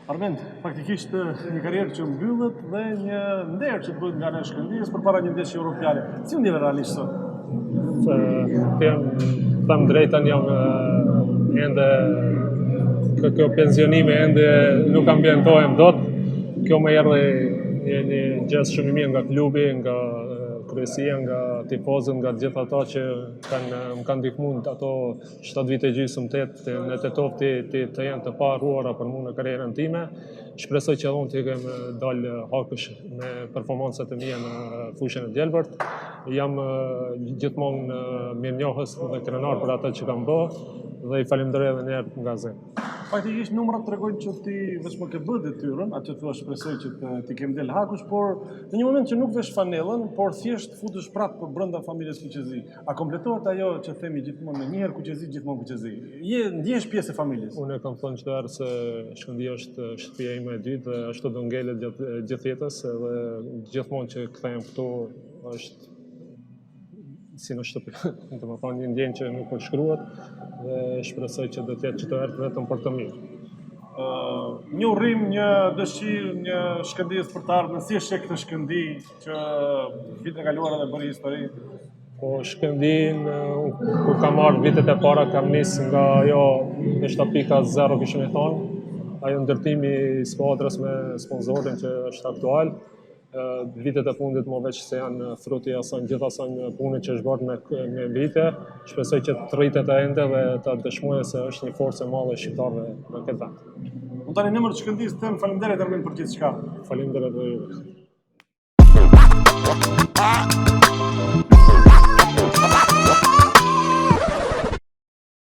Armend, faktikisht një karrierë që mbyllet dhe një nder që të bëhet nga ana e Shkëndijës përpara një ndeshje europiane. Si u ndjeve realisht sot? Të them, them drejtën jam ende kjo, kjo pensionimi ende nuk ambientohem dot. Kjo më erdhi një, një gjest shumë i mirë nga klubi, nga kryesia, nga tifozët, nga të gjithë ata që kanë më kanë ndihmuar ato 7 vite gjysmë 8 në Tetovë të, të, të jenë të paharruara për mua në karrierën time. Shpresoj që edhe unë të kem dalë hakësh me performancat e mia në fushën e gjelbërt. Jam gjithmonë mirënjohës dhe krenar për atë që kam bërë dhe i falenderoj edhe një herë nga zemra. Faktikisht numrat tregojnë që ti veç më ke bërë detyrën, atë që thua shpresoj që të, t'i kem del hakush, por në një moment që nuk vesh fanellën, por thjesht futesh prapë brenda familjes kuqezi. A kompletohet ajo që themi gjithmonë një herë kuqezi, gjithmonë kuqezi? Je ndihesh pjesë e familjes? Unë e kam thënë çdo herë se Shkëndija është shtëpia ime e dytë dhe ashtu do ngelet gjatë gjithë jetës edhe gjithmonë që kthehem këtu është si në shtëpi. Domethënë një ndjenjë që nuk përshkruhet dhe shpresoj që do të jetë çdo herë vetëm për të mirë. Uh, një urim, një dëshirë, një Shkëndijës për të ardhmen, si e sheh këtë Shkëndijë që vitin e kaluar edhe bëri histori? Po Shkëndijën, kur kam ardhë vitet e para, kam nisë nga ajo ndoshta pika zero, kishë me thonë, ajo ndërtimi i skuadrës me sponsorin që është aktual, vitet e fundit më veç se janë fruti asaj gjithë asaj pune që është bërë me, me vite, shpresoj që të rritet ende dhe të dëshmojë se është një forcë e madhe shqiptarëve në këtë vend. Unë tani në emër të Shkëndijës të them faleminderit Armend për gjithçka. Faleminderit edhe juve.